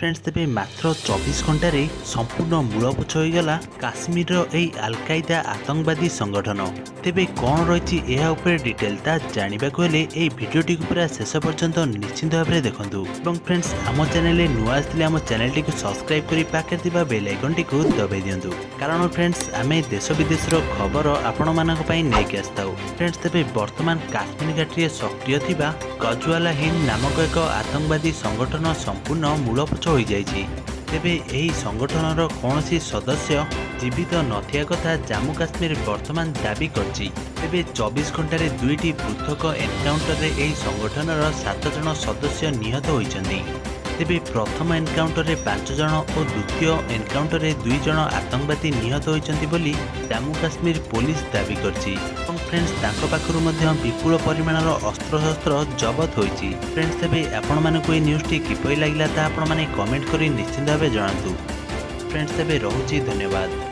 Friends, ତେବେ ମାତ୍ର 24 ଘଣ୍ଟାରେ ସମ୍ପୂର୍ଣ୍ଣ ମୂଳପୋଛ ହୋଇଗଲା କାଶ୍ମୀରର ଏହି ଆଲକାଇଦା ଆତଙ୍କବାଦୀ ସଂଗଠନ। ତେବେ କ'ଣ ରହିଛି ଏହା ଉପରେ ଡିଟେଲ୍, ତାହା ଜାଣିବାକୁ ହେଲେ ଏହି ଭିଡ଼ିଓଟିକୁ ପୁରା ଶେଷ ପର୍ଯ୍ୟନ୍ତ ନିଶ୍ଚିନ୍ତ ଭାବରେ ଦେଖନ୍ତୁ। ଏବଂ ଫ୍ରେଣ୍ଡସ୍, ଆମ ଚ୍ୟାନେଲରେ ନୂଆ ଆସିଥିଲେ ଆମ ଚ୍ୟାନେଲଟିକୁ ସବସ୍କ୍ରାଇବ୍ କରି ପାଖରେ ଥିବା ବେଲ୍ ଆଇକନ୍ଟିକୁ ଦବାଇ ଦିଅନ୍ତୁ, କାରଣ ଫ୍ରେଣ୍ଡସ୍, ଆମେ ଦେଶ ବିଦେଶର ଖବର ଆପଣମାନଙ୍କ ପାଇଁ ନେଇକି ଆସିଥାଉ। ଫ୍ରେଣ୍ଡସ୍, ତେବେ ବର୍ତ୍ତମାନ କାଶ୍ମୀର ଘାଟିରେ ସକ୍ରିୟ ଥିବା ଗଜୱାଲା ହିନ୍ଦ ନାମକ ଏକ ଆତଙ୍କବାଦୀ ସଂଗଠନ ସମ୍ପୂର୍ଣ୍ଣ ମୂଳପୋଛ ହୋଇଯାଇଛି। ତେବେ ଏହି ସଂଗଠନର କୌଣସି ସଦସ୍ୟ ଜୀବିତ ନଥିବା କଥା ଜାମ୍ମୁ କାଶ୍ମୀର ବର୍ତ୍ତମାନ ଦାବି କରିଛି। ତେବେ 24 ଘଣ୍ଟାରେ ଦୁଇଟି ପୃଥକ ଏନକାଉଣ୍ଟରରେ ଏହି ସଂଗଠନର ସାତ ଜଣ ସଦସ୍ୟ ନିହତ ହୋଇଛନ୍ତି। ତେବେ ପ୍ରଥମ ଏନକାଉଣ୍ଟରରେ ପାଞ୍ଚ ଜଣ ଓ ଦ୍ୱିତୀୟ ଏନକାଉଣ୍ଟରରେ ଦୁଇ ଜଣ ଆତଙ୍କବାଦୀ ନିହତ ହୋଇଛନ୍ତି ବୋଲି ଜାମ୍ମୁ କାଶ୍ମୀର ପୋଲିସ ଦାବି କରିଛି। ଏବଂ ଫ୍ରେଣ୍ଡସ୍, ତାଙ୍କ ପାଖରୁ ମଧ୍ୟ ବିପୁଳ ପରିମାଣର ଅସ୍ତ୍ରଶସ୍ତ୍ର ଜବତ ହୋଇଛି। ଫ୍ରେଣ୍ଡସ୍, ତେବେ ଆପଣମାନଙ୍କୁ ଏହି ନ୍ୟୁଜ୍ଟି କିପରି ଲାଗିଲା, ତାହା ଆପଣମାନେ କମେଣ୍ଟ କରି ନିଶ୍ଚିନ୍ତ ଭାବେ ଜଣାନ୍ତୁ। ଫ୍ରେଣ୍ଡସ୍, ତେବେ ରହୁଛି, ଧନ୍ୟବାଦ।